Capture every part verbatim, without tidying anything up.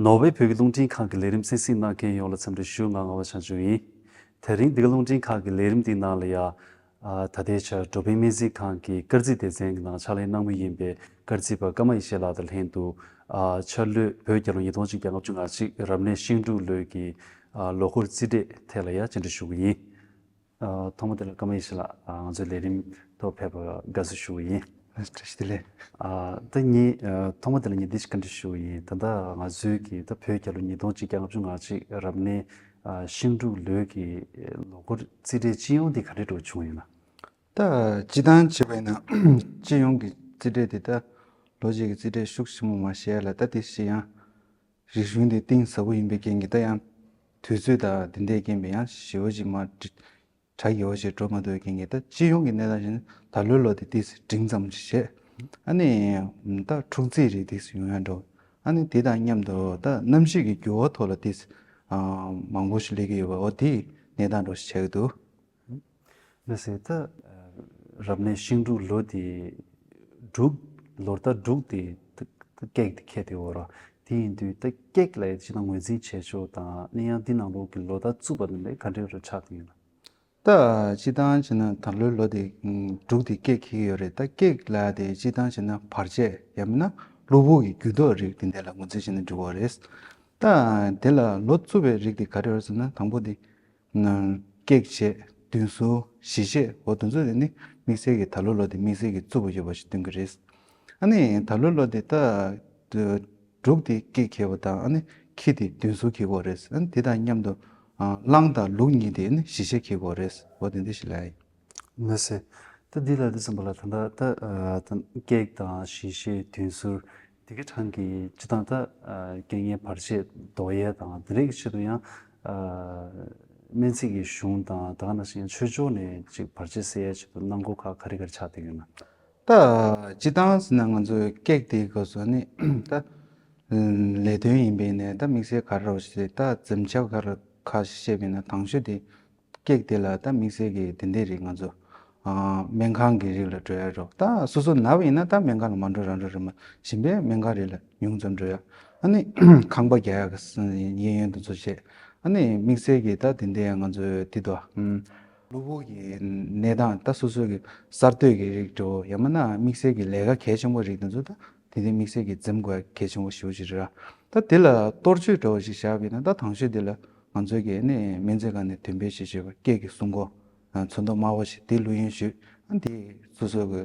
ནོར་ཝེ་བོད་ཀྱི་རླུང་འཕྲིན་ཁང་གི་ལས་རིམ་གསན་གཟིགས་གནང་མཁན་ཡོངས་ལ་འཚམས་འདྲི་ཞུ། ང་ངག་དབང་བྱང་ཆུབ་ཡིན། དེ་རིང་འདི་ག་རླུང་འཕྲིན་ཁང་གི་ལས་རིམ་འདིའི་ནང་ལ་ཡ། ཨ། ད་ལྟའི་ཆར་འགྲོ་ཕན་སྨན་རྩིས་ཁང་གི་སྐར་རྩིས་སྡེ་ཚན་གྱི་ནང་ཕྱག་ལས་གནང་མུས་ཡིན་པའི་སྐར་རྩིས་པ་ཀརྨ་ཡེ་ཤེས་ལགས་དང་ལྷན་དུ། ཨ། འཆར་ལོའི་བོད་རྒྱལ་ལོ་ཉིས་སྟོང་ཆིག་བརྒྱ་ལྔ་བཅུ་ང་གཅིག་རབ་གནས་ཤིང་འབྲུག་ལོའི་གི། ཨ། ལོ་འཁོར་རྩིས་འབྲས་ཐད་ལ་ཡ་བཅར་འདྲི་ཞུ་གི་ཡིན། ཨ། ཐོག་མ་དེ་ལ་ཀརྨ་ཡེ་ཤེས་ལགས། ཨ། ང་ཚོའི་ལས་རིམ་ཐོག་ཕེབས་པར་དགའ་བསུ་ཞུ་གི་ཡིན། བཀྲ་ཤིས་བདེ་ལེགས། ཨ། ད་ངས། ཨ། ཐོག་མ་དེ་ལ་ངས་འདི་ཞིག་བཀའ་འདྲི་ཞུ་གི་ཡིན། ད་ལྟ་ང་ཚོའི་གི་ད་བོད་རྒྱལ་ལོ་ཉིས་སྟོང་ཆིག་བརྒྱ་ལྔ་བཅུ་ང་གཅིག་རབ་གནས། ཨ། ཤིང་འབྲུག་ལོའི་གི་ལོ་འཁོར་རྩིས་འབྲས་སྤྱི་ཡོངས་འདི་ག་འདྲས་འདྲ་བོ་བྱུང་ཡོད་ན། ད་སྤྱིར་བཏང་བྱས་པ་ཡིན་ན་སྤྱི་ཡོངས་ཀྱི་རྩིས་འབྲས་དེ་ད་ལོ་གཅིག་གི་རྩིས་འབྲས་ཤུགས་ཆེན་པོ་མ་བཤད་ལ། ད་དེ་བཤད་ཡང་རིག་གཞུང་དེ་གཏིང་ཟབ་པོ་ཡིན་པའི་རྐྱེན་གྱིས། ད་ཡང་དུས་ཚོད་དང་དེ་འདྲའི་རྐྱེན་པས་ཡང་ཞེ་པོ་ཅིག་མ་འགྲིག་གྲ་རྒྱས་པོ་ཞིག་འགྲོ་མ་ཐུབ་པའི་རྐྱེན་གྱིས། ད་སྤྱི་ཡོངས་ཀྱི་གནས་སྟངས་བྱས་ན་ད་ལོའི་ལོ་དེ་ཏོག་ཙམ་འབྲིང་ཙམ་ཞིག་བྱས། ཨ་ནི་ད་འཁྲུག་རྩོད་རིགས་ཏོག་ཙམ་ཡོང་ཡ་འགྲོ། ཨ་ནི་དེ་དང་མཉམ་དུ་ད་གནམ་གཤིས་ཀྱི་འགྱུར་བ་ཐོག་ལ་ཏོག་ཙམ་མང་པོ་ཞིག་སླེབས་ཀྱི་ཡོད་པ། འོ་དེའི་གནས་སྟངས་འདྲ་བོ་ཞིག་ཆགས་ཀྱི་འདུག། ལགས་སེ། ད་རབ་གནས་ཤིང་འབྲུག་ལོ་དེ་འབྲུག་ལོ་ཟླ་འབྲུག་དེ་ད་ཀེག་དེ་འཁེལ་བསྡད་ཡོད་རེད། དེ་ཡིན་དུས་ད་ཀེག་ལབ་ཡ་ཅིག་ད་ངོས་འཛིན་བྱེད་ཕྱོགས་དང་། ཨ་ནི་ཡང་འདི་ནང་ལོགས་ཀྱི་ལོ་ཟླ་བཙུགས་པ་དེ་འདྲ་ག་འདྲ་རུ་ཆགས་བསྡད་ཡོད་ན། ད་སྤྱིར་བཏང་བྱས་ན་ད་ལོའི་ལོ་དེ་འབྲུག་དེ་ཀེག་འཁེལ་གྱི་ཡོད་རེད། ད་ཀེག་ལབ་ཡ་དེ་སྤྱིར་བཏང་བྱས་ན་བར་ཆད་ཡང་མིན་ན་གློ་བུར་གྱི་འགྱུར་ལྡོག་རིགས་དེ་འདྲ་ལ་ངོས་འཛིན་བྱས་ན་འགྲིག་གི་རེད། ད་དེ་ལ་ལོ་བཙུགས་པའི་རིགས་དེ་ག་རེ་རེད་ཟེར་ན། དང་པོ་དེ་ཀེག་བྱས། དུས་ཟུར། བཞི་ཤེས། འོ་དེ་ཚོ་དེ་ནི་དམིགས་བསལ་གྱི་ད་ལོ་ལོ་དེ་དམིགས་བསལ་གྱི་རྩུབ་པོ་ཡོད་པ་ཞིག་སྟོན་གྱི་རེད། ཨ་ནི་ད་ལོ་ལོ་དེ་ད་འབྲུག་དེ་ཀེག་འཁེལ་བ་དང་། ཨ་ནི་ཁྱི་དེ་དུས་ཟུར་འཁེལ་གྱི་ཡོད་རེད། ཨ་ནི་དེ་དང་མཉམ་དུ་ཨ་གླང་དང་ལུག་གཉིས་དེ་ནི་བཞི་ཤེས་འཁེལ་གྱི་ཡོད་རེད། འོ་དེ་འདྲ་ཞིག་ལབ་ཡིན། ལགས་སེ། ད་འདི་ལ་འདི་ཙམ་པ་ལ་ད་ལྟ་ད་ཨ་ད་ཀེག་དང་བཞི་ཤེས་དུས་ཟུར་དེ་གའི་གྲངས་ཀྱི་སྤྱིར་བཏང་ད་ཨ་རྐྱེན་ངན་བར་ཆད་ཟློག་ཡས་དང་དེ་རིགས་ཀྱི་ཆེད་དུ་ཡང་ཨ་སྨན་རྩིས་ཀྱི་གཞུང་དང་། ད་ག་ནང་བཞིན་ཡང་ཆོས་ཕྱོགས་ནས་ཅིག་བར་ཆད་སེལ་ཡས་ཆེད་དུ་གནང་སྒོ་ཁག་ག་རེ་ག་རེ་ཆགས་བསྡད་ཡོད་ན། ད་སྤྱིར་བཏང་ཟེར་ན་ང་ཚོའི་ཀེག་དེའི་སྐབས་སུ་ནི་ད་ལས་དོན་ཡིན་པས་ནས་ད་དམིགས་བསལ་ག་རེ་རེད་ཟེར། ད་འཛེམ་བྱ་ག་རེ་ཁ་ཤས་བཤད་པས་ན། དང་ཤོས་དེ་ཀེག་དེ་ལ་ད་དམིགས་བསལ་གྱི་དེ་འདྲའི་རིགས་ང་ཚོ་ཨ་སྨན་ཁང་གི་རིགས་ལ་འགྲོ་ཡ་རོགས། ད་སོ་སོ་ན་བ་ཡིན་ན་ད་སྨན་ཁང་ལ་མ་འགྲོ་རང་འགྲོ་རེད། མ་གཞན་པའི་སྨན་ཁང་རིགས་ལ་ཉུང་ཙམ་འགྲོ་ཡ། ཨ་ནི་ཁང་པ་རྒྱག་ཡ་གི་གཡས་གཡོན་དུ་ཚོ་བྱས། ཨ་ནི་དམིགས་བསལ་གྱི་ད་དེ་འདྲའི་ང་ཚོའི་དེ་དོ་ཨམ་གློ་བུར་གྱི་གནས་སྟངས། ད་སོ་སོ་གི་གསར་གཏོད་ཀྱི་རིགས་འགྲོ་ཡང་མིན་ན་དམིགས་བསལ་གྱི་ལས་ཀ་གལ་ཆེན་པོ་རིགས་དེ་ཚོ་ད་དེ་འདྲའི་དམིགས་བསལ་གྱི་འཛེམ་དགོས་ཡ་གལ་ཆེན་པོ་ཞེ་པོ་ཞིག་རེད་ར། ད་དེ་ལ་གཏོར་བཅོས་འདྲ་བོ་ཞིག་བཞག་པ་ཡིན་ན། ད་དང་ཤོས་དེ་ལ་ང་ཚོའི་གི་ནི་སྨན་རྩིས་ཁང་ནས་འདོན་སྤེལ་བྱེད་བྱེད་པ་ཀེག་གི་སྲུང་འཁོར་ཨ་ཚོན་མདོག་དམར་པོ་ཞིག་དེ་བླུག་ཡོང་ཞུས། ཨ་དེ་སོ་སོ་གི་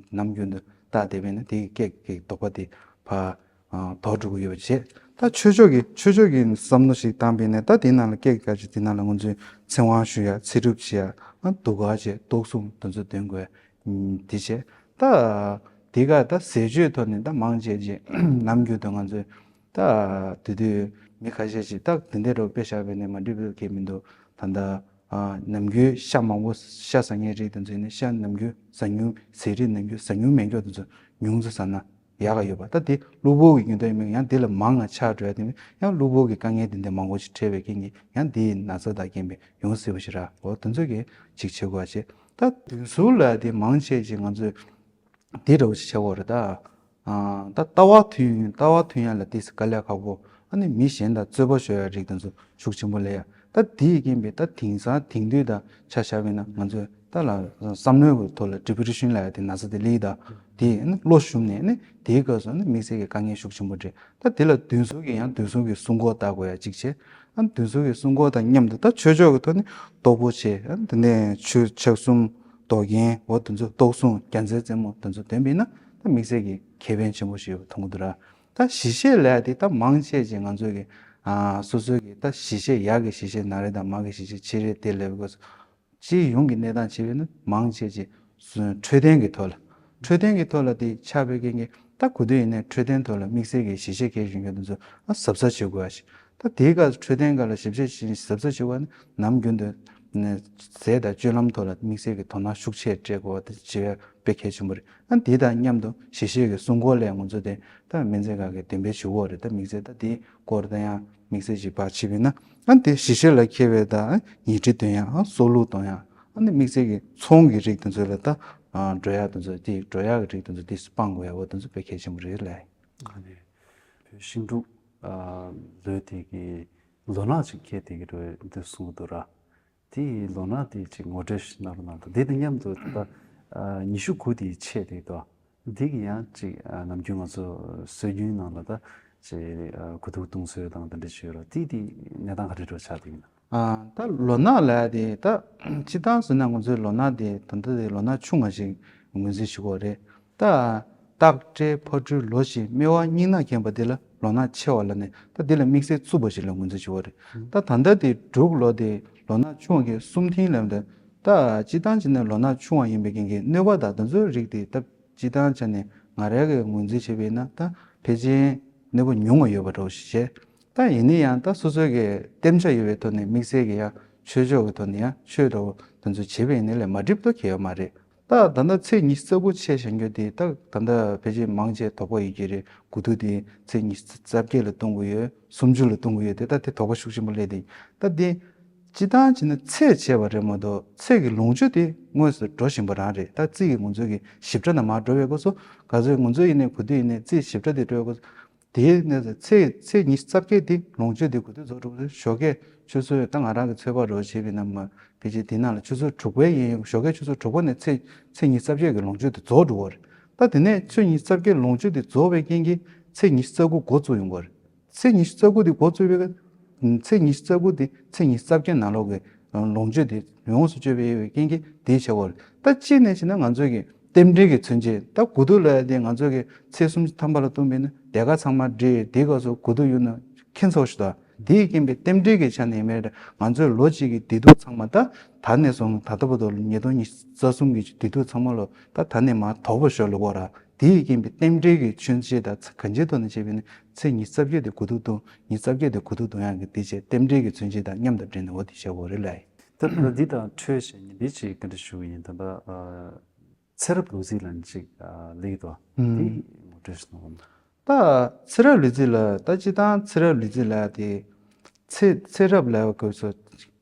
ནམ་རྒྱུན་དུ་བལྟས་བསྡད་པས་ན་དེ་གི་ཀེག་གི་དོགས་པ་དེ་ཕར་ཨ་དོར་འགྲོ་གི་ཡོད་པ་བྱས། ད་ཆོས་ཕྱོགས་ཀྱི་ཆོས་ཕྱོགས་ཀྱི་བསམ་བློ་ཞིག་བཏང་པས་ན། ད་དེ་ནང་ལ་ཀེག་གི་སྐབས་ཀྱི་དེ་ནང་ལ་ང་ཚོས་ཚེ་དབང་ཞུ་ཡ། ཚེ་སྒྲུབ་བྱེད་ཡ། ཨ་གདུགས་དཀར་བྱས། དོགས་སྲུང་དེ་ཚོ་འདོན་དགོས། ཨ་དེ་བྱས། ད་དེ་ག་ད་ཟས་སྤྱོད་ཐོག་ནས་ད་མང་ཆེ་ཅིག་ནམ་རྒྱུན་དུ་ང་ཚོས་ད་དེ་དུས་མི་ཁ་ཤས་ཤིག་ད་དེ་འདྲའི་རོགས་དཔེ་བཞག་པས་ན་མ་འགྲིག་པའི་གི་མི་འདུག། ད་ལྟ་ཨ་ནམ་རྒྱུན་ཤ་མང་པོ་ཤ་ཟ་མཁན་རིགས་དེ་ཚོ་ནི་ཤ་ནམ་རྒྱུན་ཟ་མྱོང་། ཟས་རིགས་ནམ་རྒྱུན་ཟ་མྱོང་མེད་མཁན་དེ་ཚོ་ཉུང་ཙམ་ཟ་ན་ཡག་ག་ཡོད་པ། ད་དེ་གློ་བུར་གྱི་ཉེན་རྟོག་ཡིན་པས་ཡང་དེ་ལ་མང་ང་ཆགས་འགྲོ་ཡ་དེ་ནི་ཡང་གློ་བུར་གྱི་དཀའ་ངལ་དེ་འདྲ་མང་པོ་ཞིག་འཕྲད་པའི་རྐྱེན་གྱིས་ཡང་དེའི་ན་ཚ་དང་རྐྱེན་པས་ཡོང་སྲིད་པ་ཞིག་ར། འོ་དེ་ཚོ་གི་ཅིག་བྱེད་དགོས་པ་བྱས། ད་དུས་ཟུར་ལ་དེ་མང་ཆེ་ཅིག་ང་ཚོས་དེ་འདྲ་བོ་ཞིག་བྱེད་དགོས་རེད་ད། ཨ་ད་ལྟ་བ་མཐུན་ལྟ་བ་མཐུན་ཡ་ལ་དེ་དཀའ་ལས་ཁག་པོ། ཨ་ནི་མི་གཞན་དང་རྩོད་པ་ཤོར་ཡ་རིགས་དེ་ཚོ་ཤུགས་ཆེན་པོ་སླེབས་ཡ། ད་དེའི་རྐྱེན་པས་ད་དེང་སང་དེང་དུས་དང་ཆ་བཞག་པས་ན་ང་ཚོས་ད་ལ་བསམ་བློའི་ཐོག་ལ་ཌི་པི་རེ་ཤན་ལབ་ཡ་དེ་ན་ཚ་དེ་སླེབས་ད། དེ་ནི་བློ་ཞུམ་ནས་ནི་དེའི་སྐབས་སུ་ནི་དམིགས་བསལ་གྱི་དཀའ་ངལ་ཤུགས་ཆེན་པོ་འཕྲད། ད་དེ་ལ་དུས་ཟུར་གྱི་ཡང་དུས་ཟུར་གྱི་སྲུང་འཁོར་བཏང་དགོས་ཡ་གཅིག་བྱས། ཨ་ནི་དུས་ཚོད་ཀྱི་སྲུང་འཁོར་དང་མཉམ་དུ་ད་ཆོས་ཕྱོགས་ཀྱི་ཐོག་ནས་སྟོབས་པོ་ཆེ། ཨ་ནི་དེ་ནས་ཆོས་ཕྱག་གསུམ་མདོག་རྒྱན། འོ་དེ་ཚོ་དོགས་སྲུང་རྒྱལ་མཚན་རྩེ་མོ་དེ་ཚོ་འདོན་པས་ན་ད་དམིགས་བསལ་གྱི་ཁེ་ཕན་ཆེན་པོ་ཞིག་ཡོད་པ་མཐོང་གི་འདུག་ར། ད་ཞི་བཤད་ལབ་ཡ་དེ་ད་མང་ཆེ་ཅིག་ང་ཚོ་གི་ཨ་སོ་སོའི་གི་ད་ཞི་བཤད་ཡག་གི་ཞི་བཤད་ན་རེ་དང་མ་གི་ཞི་བཤད་ཆེ་རེ་དེ་ལབ་དགོས། སྤྱི་ཡོངས་ཀྱི་གནས་སྟངས་བྱས་པས་ན་མང་ཆེ་ཆེ་འཕྲོད་བསྟེན་གྱི་ཐོག་ལ། འཕྲོད་བསྟེན་གྱི་ཐོག་ལ་དེ་ཆགས་པའི་རྐྱེན་གྱིས་ད་གོ་དུས་ཡིན་ནའི་འཕྲོད་བསྟེན་ཐོག་ལ་དམིགས་བསལ་གྱི་ཞི་བཤད་མཁན་ཞུ་མཁན་དེ་ཚོ་ཨ་གཟབ་གཟབ་བྱེད་དགོས་པ་ཞིག། ད་དེའི་སྐབས་འཕྲོད་བསྟེན་སྒང་ལ་ཞིབ་དཔྱད་བྱེད་གཟབ་གཟབ་བྱེད་དགོས་ན་ནམ་རྒྱུན་དུ་ནས་ཟས་དང་སྤྱོད་ལམ་ཐོག་ལ་དམིགས་བསལ་གྱི་དོ་སྣང་ཤུགས་ཆེ་སྤྲད་དགོས་པ་དེ་བྱེད་པ་དཔེ་གལ་ཆེན་པོ་རེད། ཨ་དེ་དང་མཉམ་དུ་ཞི་བཤད་ཀྱི་སྲུང་འཁོར་ལས་ང་ཚོ་དེ་ད་སྨན་རྩིས་ཁང་གིས་འདོན་སྤེལ་བྱེད་དགོས་རེད། ད་དམིགས་བསལ་ད་དེའི་སྐོར་ད་ཡང་དམིགས་བསལ་ཞིག་ཕར་ཕྱིན་པས་ན། ཨ་དེ་ཞི་བཤད་ལ་མཁས་པའི་ད་ཉལ་ཁྲི་འདོན་ཡག་ཨ་སྲོག་བླུ་གཏོང་ཡག་ཨ་ནི་དམིགས་བསལ་གྱི་ཚོང་གི་རིགས་དེ་ཚོ་ལ་ད་འགྲོ་ཡག་དེ་ཚོ་དེ་འགྲོ་ཡག་གི་རིགས་དེ་ཚོ་དེ་སྤང་དགོས་ཡག་འོ་དེ་ཚོ་དཔེ་གལ་ཆེན་པོ་རེད་ལགས། ཨ་ནི་བོད་ཤིང་འབྲུག་ ལོས་དེ་གི་ལོ་ནག་ཅིག་ཁྱེད་དེ་གི་འགྲོ་འདི་གསུང་གི་འདུག་ར། དེ་ཡི་ལོ་ནག་དེ་ཅིག་ངོ་སྤྲོད་ཞིག་གནང་རོགས་གནང་དང་། དེ་དང་མཉམ་དུ་ད་ལྟ་ཉི་ཤུ་དགུ་དེའི་ཆེད་དེ་དོ། འདི་གི་ཡང་ཅིག་ནམ་རྒྱུན་ང་ཚོ་སྲོལ་རྒྱུན་ནང་ལ་ད་ཅིག་གོ་ཐུག་གཏོང་སྲོལ་དང་དེ་འདྲ་ཅིག་ཡོད་ར། དེ་དེ་གནས་སྟངས་ག་འདྲ་འགྲོ་ཆགས་དེ་ཡིན་ན། ཨ། ད་ལོ་ནག་ལབ་ཡ་དེ་ད་སྤྱིར་བཏང་ཟེར་ན་ང་ཚོའི་ལོ་ནག་དེ་ད་ལྟ་དེ་ལོ་ནག་ཆུང་བ་ཞིག་ངོས་འཛིན་བྱེད་ཀྱི་ཡོད་རེད། ད་སྟག་སྤྲེལ་ཕག་གྲུ་ལོ་ཞེས་སྨེ་བ་སྙིང་ནག་མཁྱེན་པ་དེ་ལ་ལོ་ནག་ཆེ་བ་ལབ་ནས་ད་དེ་ལ་དམིགས་བསལ་རྩུབ་པ་ཞིག་ལ་ངོས་འཛིན་བྱེད་ཀྱི་ཡོད་རེད། ད་ད་ལྟ་དེ་འབྲུག་ལོ་དེ་ལོ་ནག་ཆུང་བ་གི་གསུམ་ཐིང་ལབ་ནས། ད་སྤྱིར་བཏང་བྱས་ན་ལོ་ནག་ཆུང་བ་ཡིན་པའི་རྐྱེན་གྱིས་གནོད་པ་དང་དེ་ཚོའི་རིགས་དེ་ད་སྤྱིར་བཏང་བྱས་ནས་ང་རང་གིས་ངོས་འཛིན་བྱས་པ་ཡིན་ན་ད་ཕལ་ཆེར་གནོད་པ་ཉུང་བ་ཡོད་པ་འདྲ་བོ་ཞིག་བྱས། ད་ཡིན་ན་ཡང་ད་སོ་སོ་གི་བསྟན་བྱ་ཡོད་པའི་ཐོག་ནས་དམིགས་བསལ་གྱི་ཡང་ཆོས་ཕྱོགས་ཀྱི་ཐོག་ནས་ཡང་ཆོས་འདྲ་བོ་དེ་ཚོ་བྱས་པ་ཡིན་ན་ལས་མ་འགྲིག་པ་གང་ཡང་ཡོད་མ་རེད། ད་ད་ལྟ་ཚེས་ཉི་ཤུ་རྩ་དགུ་ཆེད་བཞག་རྒྱུ་དེ་ད་ད་ལྟ་ཕལ་ཆེར་མང་ཆེ་དོགས་པ་ཡོད་ཀྱི་རེད། དགུ་ཐུག་དེ་ཚེས་ཉི་ཤུ་རྩ་བརྒྱད་ལ་གཏོང་གི་ཡོད། སུམ་ཅུ་ལ་གཏོང་གི་ཡོད་དེ། ད་དེ་དོགས་པ་ཤུགས་ཆེན་པོ་སླེབས་དེ། ད་དེ་སྤྱིར་བཏང་བྱས་ན་ཚེས་བྱས་པ་རེད་མ་གཏོགས་ཚེས་ཀྱི་ལོངས་སྤྱོད་དེ་དངོས་སུ་འགྲོ་བཞིན་པ་རང་རེད། ད་རྩིས་ཀྱི་ང་ཚོ་གི་ཞིབ་ཕྲ་ནང་མར་འགྲོ་བའི་སྐབས་སུ་ག་ཚོད་ང་ཚོ་ཡིན་ནའི་གོ་དུས་ཡིན་ནའི་རྩིས་ཞིབ་ཕྲ་དེ་འགྲོ་བའི་སྐབས་སུ། དེའི་གནས་སུ་ཚེས་ཚེས་ཉི་ཤུ་རྩ་བརྒྱད་དེ་ལོངས་སྤྱོད་དེ་གོ་དུས་རྫོགས་འགྲོ་གི་རེད། ཞོགས་ཀས་ཆུ་ཚོད་ད་ང་རང་གི་ཚོད་དཔག་རོགས་བྱས་པའི་ནང་མ་ཕལ་ཆེར་དེ་ནང་ལ་ཆུ་ཚོད་དྲུག་པའི་ཡིན། ཞོགས་ཀས་ཆུ་ཚོད་དྲུག་པ་ནས་ཚེས་ཚེས་ཉི་ཤུ་རྩ་བརྒྱད་ཀྱི་ལོངས་སྤྱོད་དེ་རྫོགས་འགྲོ་གི་རེད། ད་དེ་ནས་ཚེས་ཉི་ཤུ་རྩ་བརྒྱད་ལོངས་སྤྱོད་དེ་རྫོགས་པའི་རྐྱེན་གྱིས་ཚེས་ཉི་ཤུ་རྩ་དགུ་འགོ་བཙུགས་ཡོང་གི་རེད། ཚེས་ཉི་ཤུ་རྩ་དགུ་དེ་འགོ་བཙུགས་པའི་ཚེས་ཉི་ཤུ་རྩ་དགུ་དེ་ཚེས་ཉི་ཤུ་རྩ་བརྒྱད་ནང་ལོགས་ཀྱི་ལོངས་སྤྱོད་དེ་ཡོངས་སུ་གཅོད་པའི་རྐྱེན་གྱིས་དེའི་བྱ་བ་རེད། ད་གཅིག་ནས་བྱས་ན་ང་ཚོ་གི་རྟེན་འབྲེལ་གྱི་མཚོན་བྱེད། ད་དགུ་ཐུག་ལ་དེ་ང་ཚོ་གི་ཚེས་སུམ་ཅུ་ཐམ་པ་ལ་གཏོང་པས་ན་དེ་ག་ཚང་མ་འགྲིག་དེའི་སྐབས་སུ་དགུ་ཐུག་ཡོད་ན་ཁྱད་མཚར་ཞིག་དང་། དེའི་རྐྱེན་པས་རྟེན་འབྲེལ་གྱི་ཆ་ནས་མེད། ང་ཚོའི་ལོ་གཅིག་གི་བདེ་སྡུག་ཚང་མ་ད་ད་ནས་བཟུང་ད་ལྟ་བར་དུ་ཉིས་སྟོང་ཉི་ཤུ་རྩ་གསུམ་གྱི་བདེ་སྡུག་ཚང་མ་ལོ་ད་ད་ནས་མར་དོག་པོ་ཤོར་ལ་གོ་ར། དེའི་རྐྱེན་པས་རྟེན་འབྲེལ་གྱི་མཚོན་བྱེད་དང་གང་ཅིའི་ཐོག་ནས་བྱས་པས་ན་ཚེས་ཉི་ཤུ་རྩ་བརྒྱད་དེ་དགུ་ཐུག་གཏོང་། ཉི་ཤུ་རྩ་བརྒྱད་དེ་དགུ་ཐུག་གཏོང་ཡག་གི་དེ་བྱས་རྟེན་འབྲེལ་གྱི་མཚོན་བྱེད་དང་མཉམ་དུ་འབྲེལ་ནས་འོ་དེ་བྱས་འོ་རེད་ལ། ད་ལྟ་འདི་དང་འཕྲོས་བྱས་ཉིན་འདི་ཅིག་ག་འདྲ་ཞུ་གི་ཡིན། ད་ལྟ་ཨ། ཚེ་རབས་ལོ་རྩིས་ལ་ཅིག་ཨ་ལེགས་དོ། ཨུམ། འདི་ངོ་སྤྲོད་ཞིག་གནང་རོགས་གནང་། ད་ཚེ་རབས་ལོ་རྩིས་ལ་ད་སྤྱིར་བཏང་ཚེ་རབས་ལོ་རྩིས་ལ་དེ་ཚེ་ཚེ་རབས་ལ་སྐབས་སུ་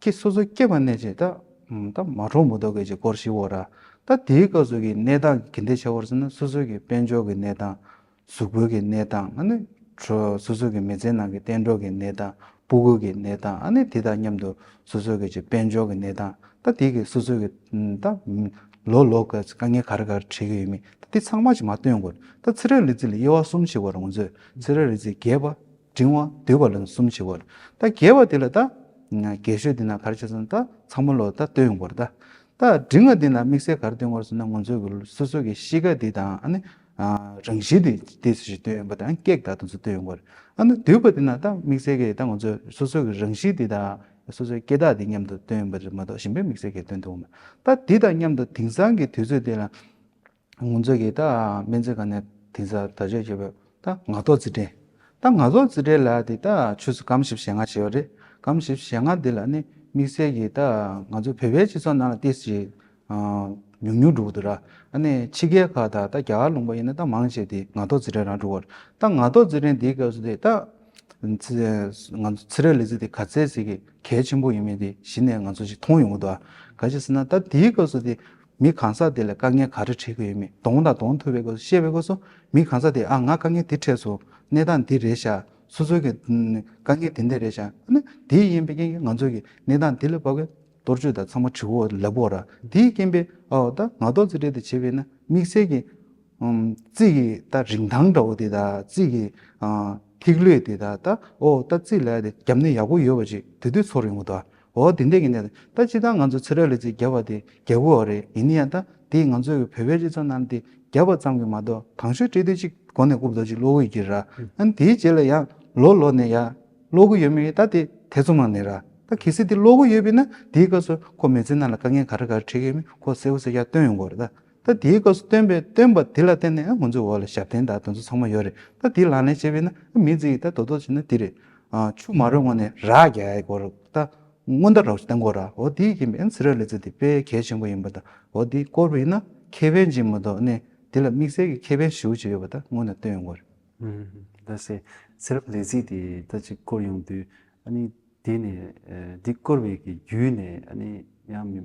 སྐྱེ་སོ་སོ་སྐྱེས་པ་ནས་ཅིག་ད་ཨུམ་ད་མ་འགྲོ་མ་གཏོགས་གི་ཅིག་སྐོར་ཞིག་འོ་ར། ད་དེའི་སྐབས་སུ་གི་གནས་སྟངས་གི་འདི་བྱ་བར་ཟེར་ན་སོ་སོ་གི་དཔལ་འབྱོར་གྱི་གནས་སྟངས། གཟུགས་པོའི་གི་གནས་སྟངས། ཨ་ནི་གྲོ་སོ་སོ་གི་མི་ཚེ་ནང་གི་གཏན་གྲོགས་ཀྱི་གནས་སྟངས། སྤུ་གུ་གི་གནས་སྟངས། ཨ་ནི་དེ་དང་མཉམ་དུ་སོ་སོ་གི་ཅིག་དཔལ་འབྱོར་གྱི་གནས་སྟངས། ད་དེ་གི་སོ་སོ་གི་ད་ལོ་ལོ་གི་དཀའ་ངལ་ག་རེ་ག་རེ་འཕྲད་ཀྱི་ཡོད་མེད་ད་དེ་ཚང་མ་ཅིག་མར་སྟོན་དགོས། ད་ཚེ་རབས་ལོ་རྩིས་ལ་དབྱེ་བ་གསུམ་ཕྱེ་དགོས་རེད། ང་ཚོས་ཚེ་རབས་ལོ་རྩིས་རྒྱས་པ། འབྲིང་བ། བསྡུས་པ་ལ་གསུམ་ཕྱེ་དགོས་རེད། ད་རྒྱས་པ་དེ་ལ་ད་རྒྱས་ཤོས་དེ་ན་ག་རེ་བྱས་སོང་ད་ཚང་མ་ལོ་ད་སྟོན་ཡོང་དགོས་རེད་ད། ད་འབྲིང་བ་འདི་ན་དམིགས་བསལ་ག་རེ་སྟོན་དགོས་ཟེར་ན་ང་ཚོ་གི་སོ་སོ་གི་གཤིས་ཀ་འདི་དང་ཨ་ནི་ཨ་རང་བཞིན་འདི་ཏོག་ཙམ་ཞིག་སྟོན་ཡོང་པ་དང་སྐད་དང་དེ་ཚོ་སྟོན་ཡོང་དགོས་རེད། ཨ་ནི་བསྡུས་པ་འདི་ན་ད་དམིགས་བསལ་གི་ད་ང་ཚོ་སོ་སོ་གི་རང་བཞིན་འདི་དང་སོ་སོའི་སྐད་གྲགས་འདི་མཉམ་དུ་སྟོན་ཡོང་པ་རེད་མ་གཏོགས་གཞན་པའི་དམིགས་བསལ་གི་སྟོན་ཐུབ་མེད། ད་འདི་དང་མཉམ་དུ་དེང་སང་གི་དུས་ཚོད་འདི་ལ་ང་ཚོ་གི་ད་སྨན་རྩིས་ཁང་ནས་དེང་སང་བརྡ་ཆད་བྱས་པའི་ད་ངག་ཐོག་རྩིས་འབྲས། ད་ངག་ཐོག་རྩིས་འབྲས་ལ་དེ་ད་ཆུ་ཚོད་སྐར་མ་བཞི་བཅུ་ཞེ་ལྔ་བྱས་པ་རེད། སྐར་མ་བཞི་བཅུ་ཞེ་ལྔ་འདི་ལ་ནི་དམིགས་བསལ་གྱི་ད་ང་ཚོ་བོད་པའི་སྤྱི་ཚོགས་ནང་ལ་ཏོག་ཙམ་ཉུང་ཉུང་འགྲོ་གི་འདུག་ར། ཨ་ནི་ཕྱི་རྒྱལ་ཁག་དང་ད་རྒྱ་གར་ལུང་པ་ཡིན་ན་ད་མང་ཆེ་དེ་ངག་ཐོག་རྩིས་འབྲས་རང་འགྲོ་གི་རེད། ད་ངག་ཐོག་རྩིས་འབྲས་འདིའི་སྐབས་སུ་དེ་ད་ང་ཚོ་ཚེ་རབས་ལོ་རྩིས་དེ་ག་ཚད་ཅིག་གི་གལ་ཆེན་པོ་ཡིན་མིན་དེ་གཞི་ནས་ང་ཚོ་ཅིག་མཐོང་ཡོང་གི་འདུག་ག་ཅི་ཟེར་ན་ད་དེའི་སྐབས་སུ་དེ་མི་གང་ཟག་དེ་ལ་དཀའ་ངལ་ག་རེ་འཕྲད་ཀྱི་ཡོད་མེད། གདོང་དང་གདོང་ཐུག་པའི་སྐབས་སུ་བཤད་པའི་སྐབས་སུ་མི་གང་ཟག་དེ་ཨ་ང་དཀའ་ངལ་འདི་འཕྲད་སོང་། གནས་སྟངས་འདི་རེད་ཤག་སོ་སོའི་གི་དཀའ་ངལ་དེ་འདྲ་རེད་ཤག་ཨ་ནི་དེ་ཡིན་པའི་རྐྱེན་གྱིས་ང་ཚོ་གི་གནས་སྟངས་འདི་ལ་བབ་གི་གཏོར་བཅོས་དང་ཚང་མ་བྱེད་དགོས་ལབ་དགོས་ར། དེའི་རྐྱེན་པས་ཨོ་ད་ངག་ཐོག་རྩིས་འབྲས་དེ་བྱས་པས་ན་དམིགས་བསལ་གྱི་ཨམ་རྩིས་ཀྱི་ད་རིན་ཐང་འདྲ་བོ་དེ་དང་རྩིས་ཀྱི་ཨ་ཐིག་ལེ་དེ་དང་ད་ཨོ་ད་རྩིས་ལ་དེ་རྒྱབ་ནས་ཡག་པོ་ཡོད་པ་ཅིག་དེ་དུས་ཚོར་ཡོང་གི་འདུག་ཨོ་དེ་འདྲ་གི་ནས་ད་སྤྱིར་བཏང་ང་ཚོ་ཚེ་རབས་ལོ་རྩིས་རྒྱབ་པ་དེ་རྒྱབ་དགོས་པ་རེད། ཡིན་ན་ཡང་ད་དེ་ང་ཚོའི་བོད་པའི་སྤྱི་ཚོགས་ནང་དེ་རྒྱབ་པ་ཙམ་གྱིས་མ་གཏོགས་དང་ཤོས་སྤྲད་དུས་ཅིག་གོ་ནས་རྐུབ་རྡོག་ཅིག་ཀློག་གི་ཡོད་ཀྱི་ར། ཨ་ནི་དེའི་རྗེས་ལ་ཡང་ལོ་ལོ་ནས་ཡང་ཀློག་གི་ཡོད་མེད་ད་དེ་ཐེ་ཚོམ་མ་ནས་ར། ད་གལ་སྲིད་དེ་ཀློག་གི་ཡོད་པས་ན་དེའི་སྐབས་སུ་ཁོ་མི་ཚེ་ནང་ལ་དཀའ་ངལ་ག་རེ་ག་རེ་འཕྲད་ཀྱི་ཡོད་མེད་ཁོ་གསལ་པོ་གསལ་རྐྱང་སྟོན་ཡོང་གི་རེད་ད། ད་དེའི་སྐབས་སུ་སྟོན་པའི་སྟོན་པ་དེ་ལ་བརྟེན་ནས་ང་ཚོའི་འོག་ལ་ཞབས་བརྟན་དང་དེ་ཚོ་ཚང་མ་ཡོད་རེད། ད་དེ་ལག་ལེན་བྱས་པས་ན་མི་ཚེ་ཡི་ད་དོ་དོ་བྱས་ན་དེ་རེད། ཨ་ཆུ་མ་རུལ་སྔོན་ནས་རགས་རྒྱག་ཡ་སྐོར་ད་སྔོན་བརྡ་རོགས་བཏང་དགོས་ར། འོ་དེའི་རྐྱེན་པས་ཚེ་རབས་ལོ་རྩིས་དེ་དཔེ་གལ་ཆེན་པོ་ཡིན་པ་དང་འོ་དེ་སྐོར་བས་ན་ཁེ་ཕན་ཅིག་མ་གཏོགས་ནས་དེ་ལ་དམིགས་བསལ་གྱི་ཁེ་ཕན་ཞེ་པོ་ཅིག་ཡོད་པ་ད་སྔོན་ནས་སྟོན་ཡོང་དགོས་རེད། ད་སེ་ཚེ་རབས་ལོ་རྩིས་དེ་ད་ཅིག་བསྐོར་ཡོང་དུས་ཨ་ནི་དེ་ནས་འདི་བསྐོར་བའི་གི་བརྒྱུད་ནས་ཨ་ནི་ཡང་མི་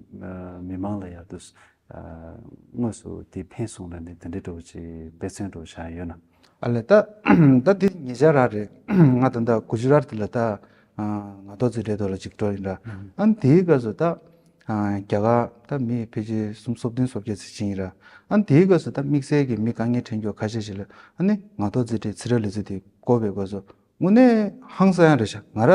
མི་མང་ལ་ཡར་དུ་དངོས་སུ་དེ་ཕན་སོང་ལ་ནི་དེ་འདྲའི་འགྲོ་ཅིག་འབད་བརྩོན་འགྲོ་བྱ་ཡོད་ན། ཨ་ལས་ད་ད་འདི་ཉེ་ཆར་ར་རེད། ང་ད་ལྟ་གུ་ཇི་རཱཏ་ལ་ད་ང་ཏོག་ཙི་རེད་དོ་ལ་ཅིག་འགྲོ་ཡིན་ར། ཨ་ནི་དེའི་སྐབས་སུ་ད་རྒྱ་གར་ད་མི་ཕལ་ཆེར་སུམ་སོ་བདུན་སོ་བརྒྱད་ཙམ་ཕྱིན་ཡིན་ར། ཨ་ནི་དེའི་སྐབས་སུ་ད་དམིགས་བསལ་གྱི་མི་དཀའ་ངལ་འཕྲད་མཁན་ཁ་ཤས་ཤིག་ལ་ཨ་ནི་ང་ཏོག་ཙི་རེད་ཚི་ར་ལི་ཙི་དེ་བསྐོར་བའི་སྐབས་སུ། དངོས་གནས་ཧང་སང་ཡང་རེད་ཤག་ང་ར་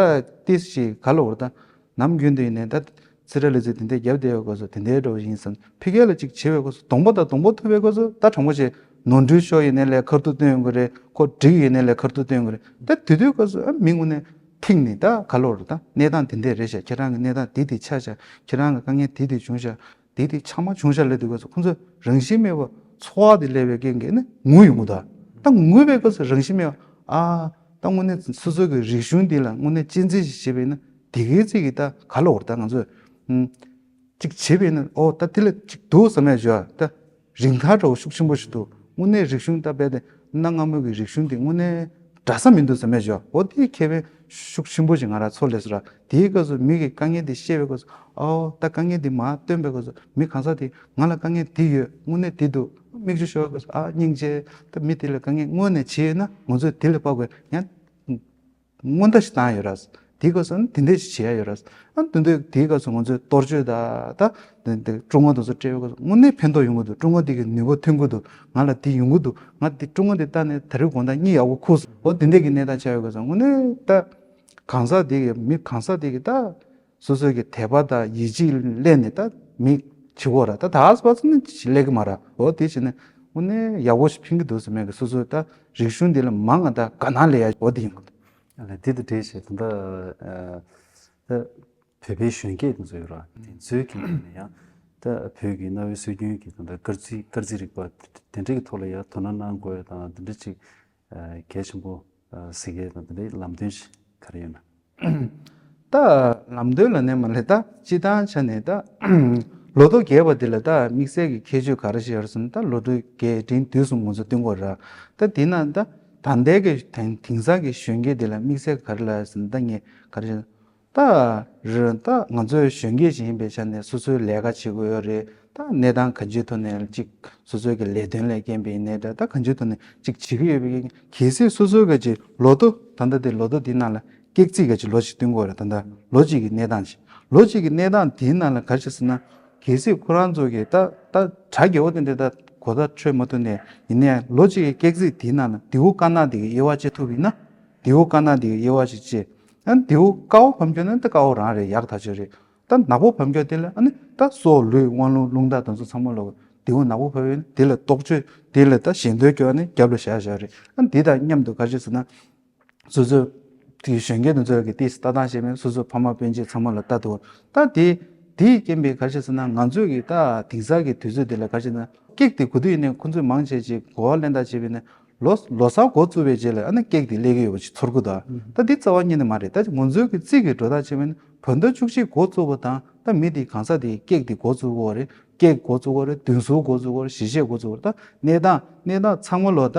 ཏིས་ཞིག་ག་ལ་འོར་ད་ནམ་རྒྱུན་དུ་ཡིན་ནའི་ད་ཚི་ར་ལི་ཙི་དེ་འདྲའི་རྒྱབ་བསྡད་ཡོད་སྐབས་སུ་དེ་འདྲའི་འགྲོ་བ་ཡིན་བསམ། ཕི་གེ་ལ་ཅིག་བྱེད་པའི་སྐབས་སུ་གདོང་པ་དང་གདོང་པ་ཐུག་པའི་སྐབས་སུ་ད་དྲང་པོ་བྱས་ནོར་འཁྲུལ་ཤོར་ཡིན་ནའི་ལས་ཁ་ཐུག་སྟོན་ཡོང་གི་རེད། ཁོ་འགྲིག་ཡིན་ནའི་ལས་ཁ་ཐུག་སྟོན་ཡོང་གི་རེད། ད་དེ་དུས་སྐབས་སུ་ཨ་མི་དངོས་གནས་ཐིག་ནས་ད་ག་ལ་འོར་ད་གནས་སྟངས་དེ་འདྲས་རེད་ཤག་ཁྱེད་རང་གི་གནས་སྟངས་དེ་དེ་ཆགས་ཤག་ཁྱེད་རང་གི་དཀའ་ངལ་དེ་དེ་བྱུང་ཤག་དེ་དེ་ཆགས་མ་བྱུང་ཤག་ལབ་དུས་སྐབས་སུ་ཁོང་ཚོས་རང་བཞིན་མེད་པ་ཚོར་བ་དེ་སླེབས་པའི་རྐྱེན་གྱིས་ནི་ངུ་ཡོང་གི་འདུག་ད་ངུ་བའི་སྐབས་སུ་རང་བཞིན་མེད་པ་ཨ་ད་དངོས་གནས་སོ་སོ་གི་རིག་གཞུང་འདི་ལ་དངོས་གནས་གཅེས་འཛིན་ཞིག་བྱེད་པ་ཡིན་ན་དེ་གའི་ཚིག་གི་ད་ག་ལ་འོར་ད་ང་ཚོས་ཨུམ། ཅིག་བྱེད་པས་ན་ཨོ་ད་དེ་ལ་ཅིག་འདུག་བསམ་ཡ་བྱོས་ཨ། ད་རིན་ཐང་འདྲ་བོ་ཤུགས་ཆེན་པོ་ཞིག་འདུག་དངོས་གནས་རིག་གཞུང་ད་རྦད་དེ་གནའ་སྔ་མོ་གི་རིག་གཞུང་དེ་དངོས་གནས་འདྲ་ས་མི་འདུག་བསམ་ཡ་བྱོས་ཨ། ཨོ་དེའི་ཁེ་ཕན་ཤུགས་ཆེན་པོ་ཞིག་ང་རང་ཚོར་སླེབས་སོང་ར། དེའི་སྐབས་སུ་མི་གི་དཀའ་ངལ་དེ་བཤད་པའི་སྐབས་སུ་ཨོ་ད་དཀའ་ངལ་དེ་མར་སྟོན་པའི་སྐབས་སུ་མི་གང་ཟག་དེ་ང་ལ་དཀའ་ངལ་དེ་ཡོད་དངོས་གནས་དེ་འདུག་མིག་ཆུ་ཤོར་བའི་སྐབས་སུ་ཨ་སྙིང་རྗེ། ད་མི་དེ་ལ་དཀའ་ངལ་དངོས་གནས་ཅིག་ཡོད་ན་ང་ཚོས་དེ་ལ་དཔག་པའི་ཡང་། སྔོན་བརྡ་ཞིག་བཏང་ཡོད་ར། དེའི་སྐབས་སུ་ཨ་ནི་དེ་འདྲས་ཞིག་བྱེད་ཡ་ཡོད་ར། ཨ་ནི་དེ་འདྲས་དེའི་སྐབས་སུ་ང་ཚོས་གཏོར་བཅོས་དང་ད་དེ་དེ་ཀྲུང་ཨ་དེ་ཚོ་སྤྲད་པའི་སྐབས་སུ་དངོས་གནས་ཕན་ཐོགས་ཡོང་གི་འདུག་ཀྲུང་ཨ་དེ་གི་ནུས་པ་ཐོན་གི་འདུག་ང་ལ་དེ་ཡོང་གི་འདུག་ང་དེ་ཀྲུང་ཨ་དེ་ལྟ་ནས་ད་རེས་དགོང་དག་གཉིད་ཡག་པོ་ཁུག་སོང་། འོ་དེ་འདྲས་ཀྱི་གནས་སྟངས་ཆགས་ཡོད་སྐབས་སུ་དངོས་གནས་ད་གང་ཟག་དེ་གི་མི་གང་ཟག་དེ་གི་ད། སོ་སོའི་གི་དད་པ་དང་ཡིད་ཆེས་སླེབས་ནས་ད་མི་བྱེད་དགོས་ར། ད་ད་ཨ་སི་པ་སི་ནི་སླེབས་གི་མ་ར། འོ་དེ་བྱས་ནས་དངོས་གནས་ཡག་པོ་ཞིག་ཕན་གི་འདུག་ཟེར་མེད་གི་སོ་སོའི་ད་རིག་གཞུང་འདི་ལ་མང་ང་ད་དགའ་སྣང་སླེབས་ཡ་འོ་དེ་ཡིན་གི་འདུག་ཨ་ལས་དེ་དང་འབྲེལ་བྱས་ད་ལྟ་ཨ་ད་བོད་པའི་གཞོན་སྐྱེས་དེ་ཚོ་ཡོད་ར། དེ་ཚོའི་གི་ནང་ནས་ཡང་ད་བོད་ཀྱི་གནའ་བོའི་སྲོལ་རྒྱུན་གྱི་ད་ལྟ་སྐར་རྩིས་སྐར་རྩིས་རིག་པ་དེ་འདྲ་གི་ཐོག་ལ་ཡང་དོ་སྣང་གནང་དགོས་དང་དེ་འདྲ་ཅིག་ཨ་གལ་ཆེན་པོ་ཨ་གཟིགས་ཡས་དང་དེ་འདྲའི་ལམ་སྟོན་ཞིག་ག་རེ་ཡོད་ན། ད་ལམ་སྟོན་ལ་ནས་མ་ལས་ད་སྤྱི་བཏང་ཆ་ནས་ད་ལོ་ཐོ་རྒྱས་པ་འདི་ལ་ད་དམིགས་བསལ་གྱི་ཁྱད་ཆོས་ག་རེ་ཞིག་ཡོད་རེད་ཟེར་ན། ད་ལོ་ཐོ་རྒྱས་འབྲིང་བསྡུས་གསུམ་ང་ཚོ་སྟོན་དགོས་ར། ད་དེ་ན་ད་ད་ལྟའི་གི་དེང་དེང་སང་གི་གཞོན་སྐྱེས་འདི་ལ་དམིགས་བསལ་ག་རེ་ལབ་ཟེར་ན། ད་ངས་ག་རེ་ཞུ་ད་རེད། ད་ང་ཚོའི་གཞོན་སྐྱེས་ཤིག་ཡིན་པའི་ཆ་ནས་སོ་སོའི་ལས་ཀ་བྱེད་དགོས་ཡོད་རེད། ད་གནས་སྟངས་གང་ཅིའི་ཐོག་ནས་ཅིག་སོ་སོའི་གི་ལས་དོན་ལས་རྐྱེན་པས་ཡིན་ནའི་འདྲ། ད་གང་ཅིའི་ཐོག་ནས་ཅིག་བྱེད་ཀྱི་ཡོད་པའི་གལ་སྲིད་སོ་སོའི་ག་ཅིག་ལོ་ཐོ་ད་ལྟ་དེ་ལོ་ཐོ་དེའི་ནང་ལ་སྐྱེས་རྩིས་ག་ཅིག་ལོ་ཅིག་སྟོན་དགོས་རེད། ད་ལྟ་ལོ་གཅིག་གི་གནས་སྟངས་ཅིག་ལོ་གཅིག་གི་གནས་སྟངས་དེའི་ནང་ལ་ག་རེ་བྱས་ཟེར་ན། གལ་སྲིད་ཁོ་རང་ཚོ་གིས་ད་ད་གྲ་རྒྱས་པོ་དེ་འདྲ་ད་གོ་བརྡ་འཕྲོད་མ་ཐུབ་ནའི་ཡིན་ནའི་ལོ་གཅིག་གི་སྐྱེས་རྩིས་དེའི་ནང་ལ་དེའུ་དཀར་ནག་དེ་གི་དབྱེ་བ་ཕྱེ་ཐུབ་ཡིན་ན། དེའུ་དཀར་ནག་དེ་གི་དབྱེ་བ་ཞིག་ཕྱེ། ཡང་དེའུ་དཀར་པོ་ཕབ་རྒྱུ་ན་ད་དཀར་པོ་རང་རེད། ཡག་ཐག་ཆོད་རེད། ད་ནག་པོ་ཕབ་རྒྱུ་དེ་ལ་ཨ་ནི་ད་སྲོག་ལུས་དབང་ལུང་རླུང་རྟ་དེ་ཚོ་ཚང་མ་ལོག་དེའུ་ནག་པོ་ཕབ་ཡོད་ན་དེ་ལ་རྟོག་དཔྱོད་དེ་ལ་ད་ཞེ་འདོད་སྐྱོ་ནི་རྒྱབ་ལ་བཞག་བཞག་རེད། ཨ་ནི་དེ་དང་མཉམ་དུ་ག་རེ་བྱས་ཟེར་ན། སོ་སོའི་དེའི་གཞོན་སྐྱེས་དེ་ཚོ་གི་ཏིས་ལྟ་སྟངས་ཤེས་མེད། སོ་སོའི་ཕ་མ་སྤུན་མཆེད་ཚང་མ་ལ་ལྟ་ཐུབ། ད་དེ་དེའི་རྐྱེན་པས་ག་རེ་བྱས་ཟེར་ན། ང་ཚོས་གི་ད་དེང་སང་གི་དུས་ཚོད་དེ་ལ་ག་རེ་བྱས་ན་སྐྱེས་དེ་གོ་དུས་ཡིན་ནའི་ཁོང་ཚོས་མང་ཆེ་ཅིག་གོ་བ་ལེན་ད་བྱས་པས་ན། ལོ་ལོ་གསར་འགོ་བཙུགས་པའི་རྗེས་ལ་ཨ་ནི་སྐྱེས་དེ་སླེབས་ཀྱི་ཡོད་པ་ཅིག་ཚོར་གི་འདུག་ད་འདི་རྩ་བ་ཉིད་ནས་མ་རེད། ད་ང་ཚོའི་གི་རྩིས་གི་འགྲོ་སྟངས་བྱས་པས་ན་བོད་ཟླ་བཅུ་གཅིག་འགོ་བཙུགས་པ་དང་ད་མི་དེ་གང་ཟག་དེ་སྐྱེས་དེ་འགོ་བཙུགས་པ་རེད། སྐྱེས་འགོ་བཙུགས་པ་རེད། བདུན་ཟུར་འགོ་བཙུགས་པ་རེད། བཞི་ཤད་འགོ་བཙུགས་པ་རེད། ད་གནས་སྟངས་གནས་སྟངས་ཚང་མ་ལོ་ད་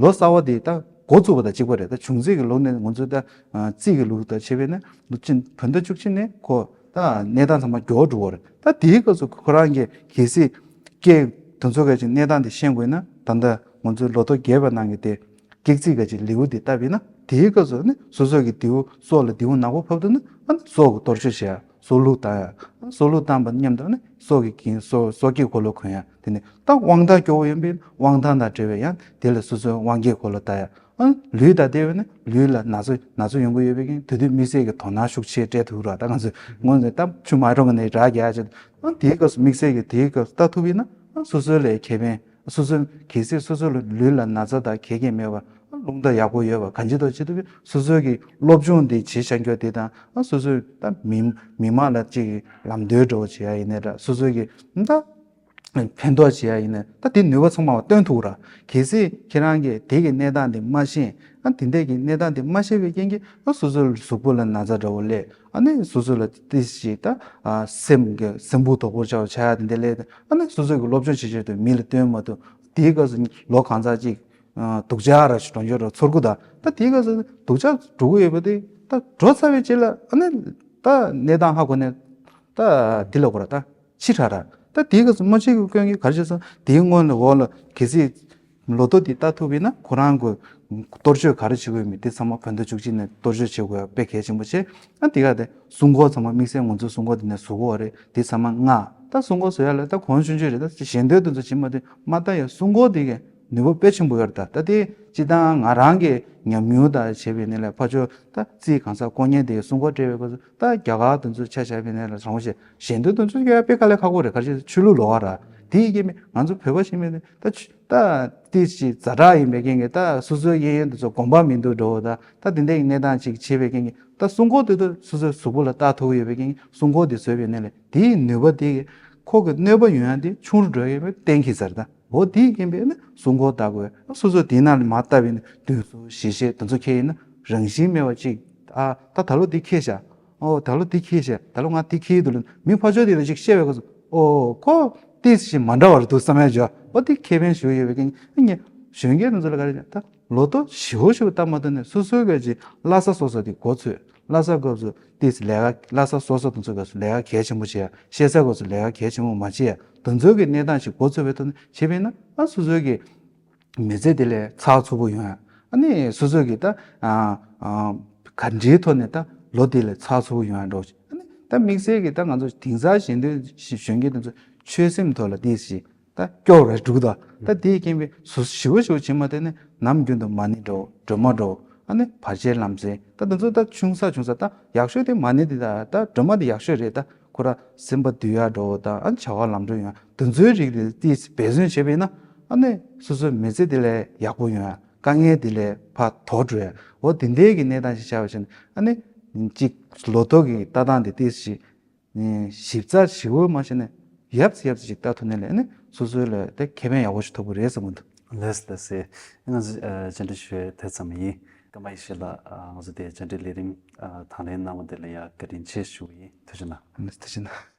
ལོ་གསར་པ་དེ་ད་འགོ་བཙུགས་པ་དང་གཅིག་པ་རེད། ད་བྱུང་རྩིས་ཀྱི་ལུགས་ནས་ང་ཚོས་ད་རྩིས་ཀྱི་ལུགས་དང་བྱས་པས་ན་ལོ་གཅིག་བོད་ཟླ་བཅུ་གཅིག་ནས་ཁོ་ད་གནས་སྟངས་ཚང་མ་མགྱོགས་འགྲོ་བ་རེད། ད་དེའི་སྐབས་སུ་ཁོ་རང་གིས་གལ་སྲིད་སྐྱེས་དེ་ཚོ་ག་ཅིག་གནས་སྟངས་དེ་ཤེས་དགོས་ན་ད་ལྟ་ང་ཚོའི་ལོ་ཐོ་རྒྱས་པ་ནང་གི་དེ་སྐྱེས་རྩིས་ག་ཅིག་ལེའུ་དེ་བལྟས་པས་ན་དེའི་སྐབས་སུ་ནི་སོ་སོ་གི་དེའུ་སྲོག་ལ་དེའུ་ནག་པོ་ཕབ་འདུག་ན་ཨ་ནི་སྲོག་གི་གཏོར་བཅོས་བྱེད་ཡ། སྲོག་བླུ་བཏང་ཡ། སྲོག་བླུ་བཏང་པ་མཉམ་དུ་ནི་སྲོག་གི་རྐྱེན་སྲོག་སྲོག་གི་འཁོར་ལོ་གོན་ཡ། དེ་ནི་ད་དབང་ཐང་སྐྱོ་བོ་ཡིན་པས་དབང་ཐང་དང་འབྲེལ་བའི་ཡང་དེ་ལ་སོ་སོའི་དབང་གི་འཁོར་ལོ་ལྟ་ཡ། ཨ་ལུས་དང་འབྲེལ་བའི་ནི་ལུས་ལ་ན་ཚ་ན་ཚ་ཡོང་གི་ཡོད་པའི་རྐྱེན་དེ་དུས་དམིགས་བསལ་གྱི་དོ་སྣང་ཤུགས་ཆེ་སྤྲད་ཐུབ་ར། ད་ང་ཚོས་སྔོན་ནས་ད་ཆུ་མ་འགྲོ་གི་ནས་རག་རྒྱག་ཡ་བྱེད། ཨ་དེའི་སྐབས་སུ་དམིགས་བསལ་གྱི་དེའི་སྐབས་སུ་ལྟ་ཐུབ་ཡིན་ན་ཨ་སོ་སོའི་ལས་ཁེ་ཕན། སོ་སོའི་གལ་སྲིད་སོ་སོ་ལ་ལུས་ལ་ན་ཚ་དང་གེགས་རྐྱེན་མེད་པར་རླུང་རྟ་ཡག་པོ་ཡོད་པ་གང་ཅི་ཐོག་བྱེད་ཐུབ་པའི་སོ་སོའི་གི་སློབ་སྦྱོང་འདི་བྱེད་བཞག་རྒྱུ་དེ་དང་ཨ་སོ་སོའི་ད་མི་མི་མང་ལ་ཅིག་ལམ་སྟོན་འདྲ་བོ་བྱེད་ཡ་ཡིན་ནའི་འདྲ། སོ་སོའི་གི་ད་ཕན་ཐོགས་བྱེད་ཡ་ཡིན་ནའི་ད་དེ་ནུས་པ་ཚང་མ་བ་སྟོན་ཐུབ་ར། གལ་སྲིད་ཁྱེད་རང་གིས་དེ་གི་གནས་སྟངས་དེ་མ་ཤེས་ཨ་དེ་འདྲས་ཀྱི་གནས་སྟངས་དེ་མ་ཤེས་པའི་རྐྱེན་གྱིས་ཨ་སོ་སོའི་གཟུགས་པོ་ལ་ན་ཚ་འདྲ་བོ་སླེབས། ཨ་ནི་སོ་སོ་ལ་ཏིས་ཞིག་ད་ཨ་སེམས་ཀྱི་སེམས་བུ་དོག་པོ་ཆགས་ཆགས་ཡ་དེ་འདྲས་སླེབས། ཨ་ནི་སོ་སོ་གི་སློབ་སྦྱོང་བྱེད་ཆེད་དུ་མི་ལ་སྟོན་མ་ཐུབ། དེའི་སྐབས་སུ་ལོ་གང་ཙམ་ཅིག་ཨ་སྡུག་ཅག་ར་ཞིག་འགྲོ་འགྱུར་ར་ཚོར་གི་འདུག་ད་དེའི་སྐབས་སུ་སྡུག་ཅག་འགྲོ་གི་ཡོད་པ་དེ་ད་འགྲོ་ཚར་བའི་རྗེས་ལ་ཨ་ནི་ད་གནས་སྟངས་ཧ་གོ་ནས་ད་འདི་ལ་གོ་ར་ད་ཕྱི་དྲགས་ར། ད་དེའི་སྐབས་སུ་མ་ཕྱི་གི་སྐྱོན་གྱི་ག་རེ་བྱས་སོང་། དེའི་སྔོན་ལ་འོག་ལ་གལ་སྲིད་ ལོ་ཐོ་འདི་ལྟ་ཐུབ་པ་ཡིན་ན་ཁོ་རང་གི་གཏོར་བཅོས་ག་རེ་བྱེད་དགོས་མིན་དེ་ཚང་མ་བོད་ཟླ་བཅུ་གཅིག་ནས་གཏོར་བཅོས་བྱེད་དགོས་དཔེ་གལ་ཆེན་པོ་ཆེ། ཨ་དེ་ག་དེ་སྲུང་འཁོར་ཚང་མ་དམིགས་བསལ་ང་ཚོའི་སྲུང་འཁོར་འདི་ནས་བཟོ་དགོས་རེད། དེ་ཚང་མ་མངགས། ད་སྲུང་འཁོར་བཟོ་ཡ་ལ་ད་གོང་ཆུང་ཆུང་རེད། ད་ཞལ་འདོན་དེ་ཚོ་བྱེད་མ་ཐུབ་མ་ལྟ་ཡ་སྲུང་འཁོར་དེ་གས་ནུས་པ་དཔེ་ཆེན་པོ་ཡོད་རེད། ད་ད་དེ་སྤྱི་བཏང་ང་རང་གི་ཉམས་མྱོང་དང་བྱས་པའི་ནས་ལ་ཕར་ཕྱོགས་ད་རྩིས་གང་ས་ཀོ་ཉན་དེ་སྲུང་འཁོར་སྤྲད་པའི་སྐབས་སུ་ད་རྒྱ་གར་དེ་ཚོ་ཆ་བཞག་པའི་ནས་ལ་དྲང་པོ་བཤད་ཞལ་འདོན་དེ་ཚོ་ཡ་དཔེ་དཀའ་ལས་ཁག་པོ་རེད། ག་རེ་ཆོས་ལུགས་ལོགས་ཀ་ར་དེ་ཡི་གེ་མི་ང་ཚོ་བོད་པ་ཞིག་མེད་ནས་ད་ཆུ་ད་ཏི་ཞིག་ཛ་དྲག་ཡིན་པའི་རྐྱེན་གྱིས་ད་སོ་སོའི་གཡས་གཡོན་དེ་ཚོ་གོམ་པ་མི་འདུག་འགྲོ་བ་ད་ད་དེ་འདྲའི་གནས་སྟངས་ཅིག་བྱེད་པའི་རྐྱེན་གྱིས་ད་སྲུང་འཁོར་དེ་ཚོ་སོ་སོའི་གཟུགས་པོ་ལ་བཏགས་ཐུབ་ཡོད་པའི་རྐྱེན་གྱིས་སྲུང་འཁོར་དེ་བཟོས་པའི་ནས་ལས་དེའི་ནུས་པ་དེ་གིས་ཁོ་གི་གནོད་པ་ཡོང་ཡ་དེ་ཆུང་རུ་འགྲོ་ཡོད་པའི་གཏན་འཁེལ་ཚར། ད་འོ་དེའི་རྐྱེན་པས་ནི་སྲུང་འཁོར་བཏགས་དགོས། སོ་སོ་དེའི་ནང་ལ་མར་བཏབ་པའི་ནི་དུས་སུ་ཞི་བྱེད་དེ་ཚོ་ཁྱེད་ཡིན་ན་རང་བཞིན་མེད་པ་ཅིག་ཨ་ད་ད་ལོ་དེ་ཁེལ་བཞག་ཨོ་ད་ལོ་དེ་ཁེལ་བཞག་ད་ལོ་ང་དེ་ཁེལ་འདུག་ལ་མི་ཕར་ཕྱོགས་དེ་ལ་ཅིག་བཤད་པའི་སྐབས་སུ་ཨོ་ཁོ་ཏིས་ཞིག་མ་འདྲ་བར་འདུག་བསམ་ཡ་བྱོས། ཨོ་དེ་ཁེ་ཕན་ཞུ་ཡོད་པའི་རྐྱེན་ངས་གཞོན་སྐྱེས་དེ་ཚོ་ལ་ག་རེ་ད་ལོ་ཐོ་ཞིབ་པོ་ཞིབ་པོ་བལྟ་མ་ཐུབ་ནས་སོ་སོའི་ག་ཅིག་བླ་གཟའ་སོ་སོ་དེ་འགོ་ཚུད། བླ་གཟའ་སྐབས་སུ་ཏིས་ལས་ཀ་བླ་གཟའ་སོ་སོ་དེ་ཚོ་སྐབས་སུ་ལས་ཀ་གལ་ཆེན་པོ་བྱེད་ཡ། ཤེས་ཚད་སྐབས་སུ་ལས་ཀ་གལ་ཆེན་པོ་མ་བྱེད་ཡ། དེ་ཚོའི་གི་གནས་སྟངས་ཤིག་འགོ་ཚུད་པའི་ཐོག་ནས་བྱེད་པས་ན་ཨ་སོ་སོའི་གི་མི་ཚེ་དེ་ལས་ཚགས་ཚུད་པོ་ཡོང་ཡ། ཨ་ནི་སོ་སོ་གི་ད་ཨ་ཨ་ག་འདྲའི་ཐོག་ནས་ད་ལོ་དེ་ལས་ཚགས་ཚུད་པོ་ཡོང་ཡ་འགྲོ། ཨ་ནི་ད་དམིགས་བསལ་གི་ད་ང་ཚོ་དེང་སང་གཞན་དོན་གཞོན་སྐྱེས་དེ་ཚོ་ཆོས་སེམས་ཐོག་ལ་དེ་ཞིག་ད་སྐྱོ་རེ་འགྲུག་ད། ད་དེའི་རྐྱེན་པས་སོ་སོ་ཞི་བོ་ཞི་བོ་བྱེད་མ་ཐུབ་ནས་ནམ་རྒྱུན་དུ་མ་ཎི་འགྲོ་སྒྲོལ་མ་འགྲོ་ཨ་ནི་བར་ཆད་ལམ་སེལ་ད་དེ་ཚོ་ད་ཆུང་ས་ཆུང་ས་ད་ཡག་ཤོས་དེ་མ་ཎི་དེ་ད་ད་སྒྲོལ་མ་དེ་ཡག་ཤོས་རེད། ད་ཁོ་ར་སེམས་པ་འདུལ་ཡ་འགྲོ་ད་ཨ་ནི་བྱ་བ་ལམ་འགྲོ་ཡོང་ཡ་དེ་ཚོའི་རིགས་དེ་ཏིས་འབད་བརྩོན་བྱས་པས་ན་ཨ་ནི་སོ་སོའི་མི་ཚེ་དེ་ལས་ཡག་པོ་ཡོང་ཡ། དཀའ་ངལ་དེ་ལས་ཕར་དོར་འགྲོ་ཡ། འོ་དེ་འདྲའི་གི་གནས་སྟངས་ཤིག་ཆགས་པ་བྱས་ནས་ཨ་ནི་གཅིག་ལོ་ཐོ་གི་ལྟ་སྟངས་དེ་ཏིས་ཞིག་ཞིབ་ཚགས་ཞིབ་པོ་མ་བྱས་ནས་ཡབ་ཙི་ཡབ་ཙི་ཅིག་ལྟ་ཐུབ་ནས་ལས་ནི་སོ་སོའི་ལ་དེ་ཁེ་ཕན་ཡག་པོ་ཞིག་ཐོབ་པ་རེད་བསམ་གྱི་འདུག་ལགས་ལགས་སེ། ང་ཚོ་ཨ་བཅར་འདྲི་ཞུ་ཡས་དེ་ཙམ་ཡིན། ཀརྨ་ཡེ་ཤེས་ལགས་ཨ་ང་ཚོ་དེ་བཅར་འདྲི་ལས་རིམ་ཨ་དང་ལེན་གནང་བ་དེ་ལ་ཡང་བཀའ་དྲིན་ཆེ་ཞུ་གི་ཡིན། ཐུགས་རྗེ་གནང་། ཐུགས་རྗེ་གནང་།